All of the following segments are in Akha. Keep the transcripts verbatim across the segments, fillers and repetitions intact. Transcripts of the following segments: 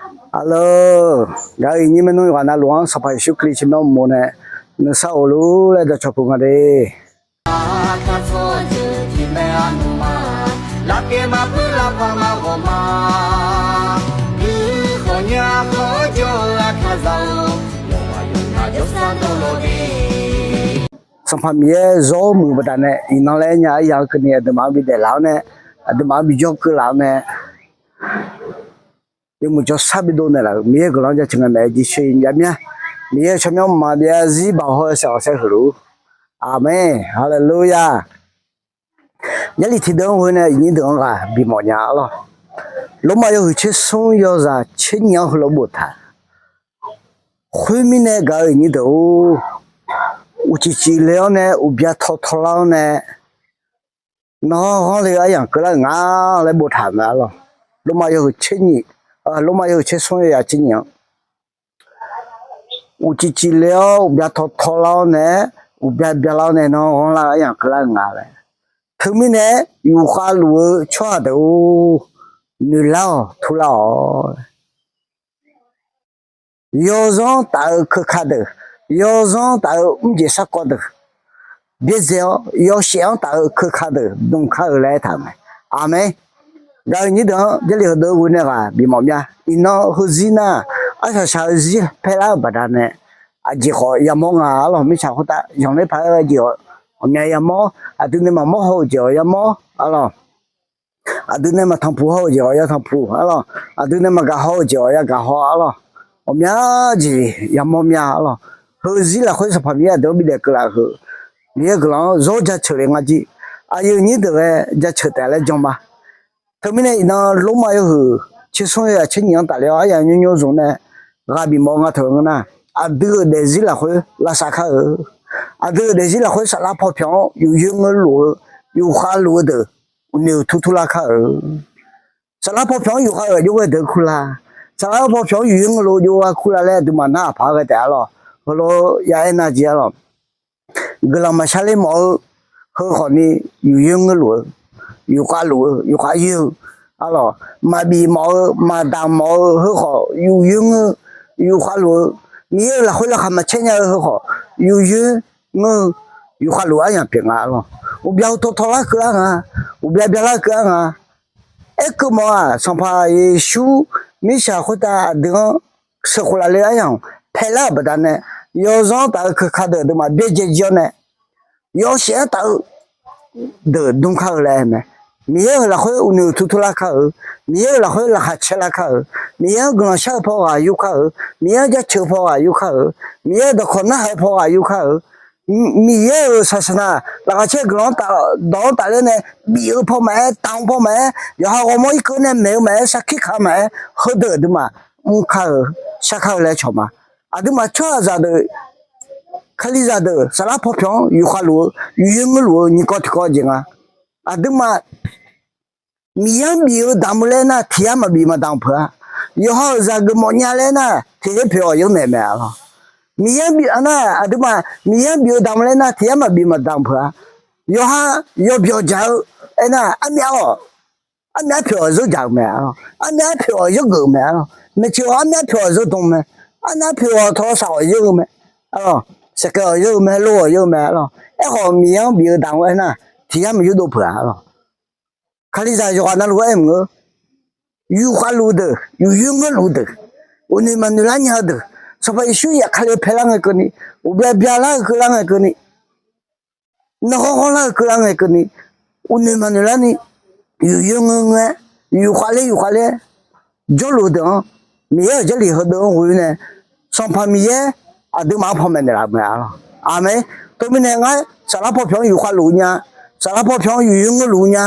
Aqlawr, gaq-euq iqnyir maernmr yawqghaq navluf-anr Sanqpaq Yeqsur Kali tsawrmyanr uqmov nae nuisar of luf laer dawqcawq puq nga de. Sanqpaq Miqyaer zawr muiq baqdanae iqnan laer nya aryaq-anr keuvni aqduimaf-anr bidaef laf-awr nae, aqduimaf-anr bijawr keuv laf-awr nae, yawmuiq jawrshar bidov naeqlaf-euq Miqyaer-euq guiqlanq-anr jaceuq ngae maeq-aer jircoer-ir myavmyav. Miqyaer-euq tsawrmyanr mqmaq byav-a zir baq haw-eu saef-awq saer huiq luf-ur. Aqmeq, haleluya. Jarlif tiqdeuv-anr ghoe nae iqnyir deuq-anr ghaq bimawf nya arlawr. Lormav yawhuiq tsersmr yawzaq tsernyif-anr heulof boftaq. Khoermirnae gaq-euq iqnyir deuq-or, uqcif cifle-awr nae uqbya tawtaw lar-awr nae, nawr ghanr le-eu aryamq keuvlar-euq nga laer boftaq-euq mae arlawr. Lormav yawhuiq tser nyif, Lormav yawhuiq tsersmr yawzaq tsernyif-anr uqcif cifle-awr uqbya tawtaw lar-awr nae, uqbya byalar-awr nae nawr ghanrlar-eu aryamq keuvlar-euq nga laer. Teumirnae yufkhav luf-eu tsawrhaq deuq-or, noeqlar-awq turlar-awq. Yawzanr taf-eu keuka deuq, yawzanr taf-eu mrjeq sarkawv deuq byaerdzae-awr, yawshaef-anr taf-eu keuka deuq dmkar-eu laer aertaq-euq mae. Aqmeq. Gaq-euq iqnyir deuq-anr Jarlif heudeuq-anr ghoe nae ghaq bimawf mya. Iqnan heuzir nar, arsaq saq-eu zir paerlar-euq baqdanae, aqjeq khawf yamawr nga arlawr. Mirtsaq khoertav zanqler paq-aer aqjeq-awq, ghawqmya yamawr. Aqdui nae maqmawr haw-euq jeq-awq yamawr arlawr. Aqdui nae maqtanqpuq haw-euq jeq-awq yatanqpuq arlawr. Aqdui nae maqgaq haw-euq jeq-awq yagaq haw arlawr. Ghawqmya jeq yamawr mya arlawr. Heuzir lafkhoer Sanqpaq Miqyaer aqdui-anr bidaef keuvlaf-eu heu, Miqyaer-euq guiqlanq-anr zawr jaceuq le nga jir. Aqyuif aqnyir deuq ghae jaceuq taef laer jan ma. Teumirnae iqnan Lormav yawhuiq tsersmr yawzaq tser nyif-anr tafler-awr aryamq nymr nymr zmq nae ghaq bifmawf nga teu ngeur nar, aqdui-euq daefzir lafkhoer lavsav kar-eu, aqdui-euq daefzir lafkhoer saflar paw pyawq-anr yufyoer ngeur luf-eu, yufkhav luf-eu deuq uqnoeq tur turlar kar-eu. Saflar paw pyawq-anr yufkhav-euq aqjox ghae deuq kurla, saflar paw pyawq-anr yufyoer ngeur luf-eu aqjox ghae kurla laer aqduimaf nar aqpaq-aer ghae taef arlawr. Heulof ya aer nar jir arlawr. Guiqlanq maqshar ler mawf-eu, heu khawfni yufyoer ngeur luf-eu, yufkhav luf-eu, yufkhav yoer-eu arlawr. Maqbif mawf-eu, maqdamq mawf-eu, heu khawf yufyoer ngeur, yufkhav luf-eu, Miqyaer-euq lafkhoer laqkhaq maqcaer nya-eu heu khawf yufyoer ngeur-eu, yufkhav luf-eu aryamq pyeuf nga arlawr. Uqbya uqtaw tawlar keuvlar nga, uqbya byalar keuvlar nga. Aerkeuv mawf-aq, Sanqpaq Yeqsur mirtsaq khoertav aqdui-anr sheuqkhof lafle aryamq paelar-euq baqdanae, yawzanr taf-eu keuka deuq aqduimaf byaerdzae jir-awr nae, yawshaef-anr taf-eu deuq dmkar-eu laer mae. Miqyaer-euq lafkhoer uqnoeq uqtur turlar kar-eu, Miqyaer-euq lafkhoer laqkhaq caerlar kar-eu, Miqyaer-anr guiqlanq shar-eu paw ghaq yurkar-eu, Miqyaer-anr jaceuq-eu paw ghaq yurkar-eu, Miqyaer-euq dawqkawq narhaq-eu paw ghaq yurkar-eu, Miqyaer-euq saqsaqnaq laqkhaq caer guiqlanq-anr taf dawq-anr tafler nae bif-eu paw maqaer, damq-eu paw maqaer, yawqha ghawrmawr irkeuv nae maeq-eu maqaer, sarkir kaq-eu maqaer, heudeuq aqduimaf mrkar-eu sharkar-eu laer cawq ma. Aqduimaf tsawrhaqzaq deuq, Kalizaq deuq saflar paw pyawq-anr yufkhav luf-eu, yufyoer ngeur luf-eu nyiq kawv tiq kawv jeq nga. Aqduimaf Miqyaer-anr bif-eu damq-eu laer nar tiq yar maqbif maqdamq peuq-a. Yawqha-euq zaqgeuf mawfnya laer nar tiq yaer poeq-awq yawr naeq mae arlawr. Miqyaer-anr bif-a nar aqduimaf Miqyaer-anr bif-eu damq-eu laer nar tiq yar maqbif maqdamq peuq-a. Yawqha yawbyawq dzaq-eu aernar armyav-awq, armyav poeq-awq zeur dzaq-eu mae arlawr. Armyav poeq-awq yawrgeuf-eu mae arlawr. Maeqtsoeq-awq armyav poeq-awq zeur dm mae. Armyav poeq-awq tawv saf-awq yawr-eu mae arlawr. Saeqkhaeq-awq yawr-eu mae, lov-awq yawr-eu mae arlawr. Aerkhawf Miqyaer-anr bif-eu damq-eu aernar tiq yar maqyurdov peuq-a arlawr. Kalizaq yawqghaq navluf-aer mq-eu yufkhav luf-eu deuq, yufyoer ngeur luf-eu deuq, uqnoeq maqnoeq lar nya-eu deuq, Sanqpaq Yeqsur yaf Kali paelar ngae keuvni, uqbya byalar-eu keuvlar ngae keuvni, narghanr ghanrlar-eu keuvlar ngae keuvni, uqnoeq maqnoeq larni, yufyoer ngeur ngeur-aer, yufkhav ler yufkhav ler-aer jawrluf-eu deuq-anr, Miqyaer-euq Jarlif heudeuq-anr ghoe nae, Sanqpaq Miqyaer aqduimaf-anr panmaeq naeqlaf-eu mae arlawr. Aqmeq. Teumirnae ngar saflar paw pyawq-anr yufkhav luf-eu nya, saflar paw pyawq-anr yufyoer ngeur luf-eu nya,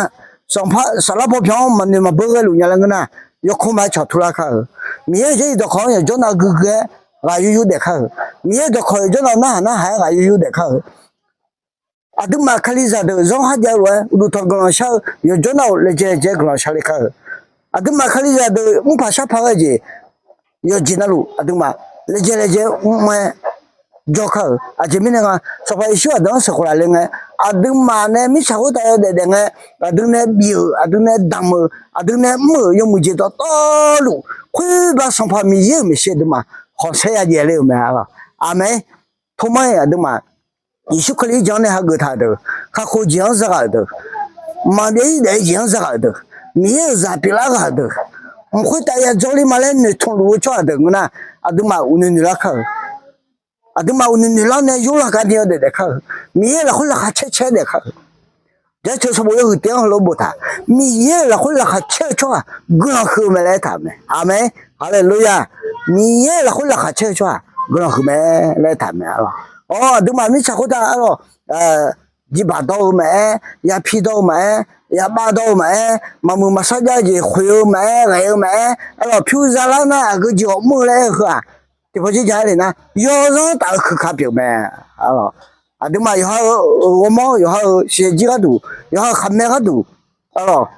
saflar paw pyawq-anr maqnoeq maqbeur ghae luf nya laer ngeur nar, yawkawr ma-aer cawq turlar kar-euq. Miqyaer-euq Jarlif dawqkawq-anr yawqjawr nav guiqguiq-aer ghaq yur yur daef kar-euq. Miqyaer-euq dawqkawq yawqjawr nav narhaq narhaq-aer ghaq yur yur daef kar-euq. Aqduimaf Kalizaq deuq zanr kharjav-eu lof-aer uqduq tanqguq lanqshar-eu yawqjawr nav-euq laejae laejae-aer guiqlanq shar le kar-euq. Aqduimaf Kalizaq deuq mrpaq sharpaq ghae jeq yawqjeq navluf aqduimaf laejae laejae-aer mr-aer jawr kar-euq. Aqjeq mirnae nga, Sanqpaq Yeqsur aqdui-anr sheuqkhof lafle ngae, aqduimaf nae mirtsaq khoertav yawdaef daef ngae, aqdui nae bif-euq, aqdui nae damq-euq, aqdui nae mr-euq yawmuiq jeq dawqtawvluf Khoergar Sanqpaq Miqyaer-euq maeqshi aqduimaf khanqsaer ya jaev ler-euq mae, arlawq. Aqmeq. Tormanr-iq aqduimaf Yeqsur Kali-anr janr nae hageuf taq-euq deuq, kakhof jeq-anr zaghaq-euq deuq, maqbyav-ir daef-eu jeq-anr zaghaq-euq deuq, Miqyaer-euq zaq pyeuflar ghaq-euq deuq, mq khoertav ya jawrler ma laer noeqtmq luf-eu tsawrhaq deuq ngeur nar, aqduimaf uqnoeq noeqlar kar-euq. Aqduimaf uqnoeq noeqlar nae yorlaf kavni-eu daef daef kar-euq. Miqyaer-euq lafkhoer laqkhaq caer caer daef kar-euq. Jaceuq sanqbof yawhuiq tiq-anr heulof-aer boftaq, Miqyaer-euq lafkhoer laqkhaq caer-eu tsawrhaq guiqlanq huiq-eu mae laer aertaq-euq mae. Aqmeq. Haleluya! Miqyaer-euq lafkhoer laqkhaq caer-eu tsawrhaq guiqlanq huiq mae laer aertaq-euq mae, arlawq. Awr, aqduimaf mirtsaq khoertav, arlawq, jiqbaq dawr-eu maqaer, yapi dawr-eu maqaer, yabav dawr-eu maqaer, maqmuiq maqsar jav-eu jeq khoeq-eu maqaer, ghae-eu maqaer, arlawq, pyur zalar nar aqgeu jeq ghawqmr-eu laer aer-eu heu-aq, tiqpawf jir ja aer le nar, yawzanr taf-eu keuka pyeuf mae. Arlawq, aqduimaf yawqha-euq ghawrmawr, yawqha-euq shaqjir gharduq, yawqha-euq khaqmae gharduq, arlawq,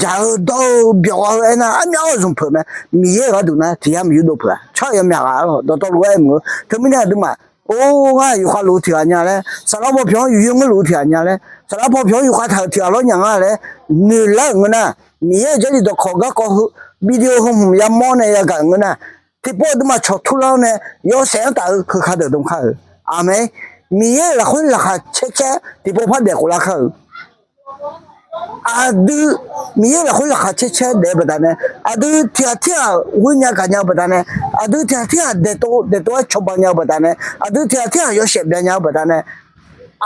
jaq-eu dawr-eu byawq gha-eu aernar, armyar-awr zmq peuq mae. Miqyaer-euq gharduq nar tiq yar maqyurdov peuq-a. Tsawrhaq yawmyaq ghaq, arlawq, dawqtawvluf-aer aer mq-eu. Teumirnae aqduimaf, or, ngar-aq yufkhav luf-eu tiq ghaq nya laer, saflar paw pyawq-anr yuf yoer ngeur luf-eu tiq ghaq nya laer, saflar paw pyawq-anr yufkhav taq-euq tiq ghaq lawr nya nga laer noeqlar-euq ngeur nar, Miqyaer-euq Jarlif dawqkawq garkawv heu, video heu hmq yamawr nae yagaq-euq ngeur nar, tiqpov aqduimaf cawq turlar-awr nae yawshaef-anr taf-eu keuka deuq dm kar-euq. Aqmeq. Miqyaer-euq lafkhoer laqkhaq caer caer tiqpov par daef khoflar kar-euq. Aqdui, Miqyaer-euq lafkhoer laqkhaq caer caer daef-eu baqdanae, aqdui tiq ghaq tirghaq ghoer nya gaq nya-eu baqdanae, aqdui tiq ghaq tirghaq daeqtov daeqtov-aer cawba nya-eu baqdanae, aqdui tiq ghaq tirghaq yawshaef byav nya-eu baqdanae,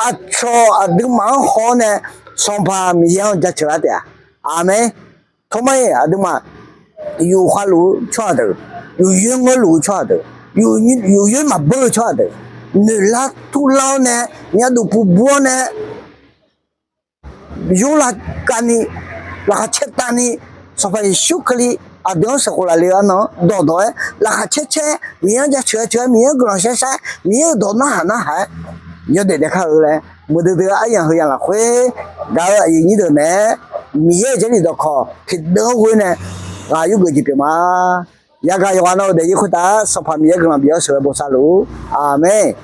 aqcawq aqduimaf-anr haw-awr nae Sanqpaq Miqyaer-anr jaceuq lar taef-a. Aqmeq. Tormanr-iq aqduimaf yufkhav luf-eu tsawrhaq deuq, yuf yoer ngeur luf-eu tsawrhaq deuq, yuf yoer maqbeur-eu tsawrhaq deuq, noeqlar turlar-awr nae, myavduq puq bur-awr nae, yorlav kavni, laqkhaq caer tavni, Sanqpaq Yeqsur Kali aqdui-anr sheuqkhof lafle-eu arnan-anr dawqdawq-aer laqkhaq caer caer, Miqyaer-anr jaceuq-aer ceuq-aer, Miqyaer-anr guiqlanq shaer shaer, Miqyaer-euq dawq narhaq narhaq-aer yawdaef daef kar-eu laer, muiqdui dui-eu aryamq heu yamq lafkhoer gaq-eu aqyuif nyir deuq naeq-aer, Miqyaer-euq Jarlif dawqkawq tiqdeuv-anr ghoer nae ghaq yurgeuf jeq pyeuf ma. Yagaq yawqghaq nan-eu daefzir khoertav Sanqpaq Miqyaer guiqlanq bif-awr sheuqghae bosav luf-ur. Aqmeq.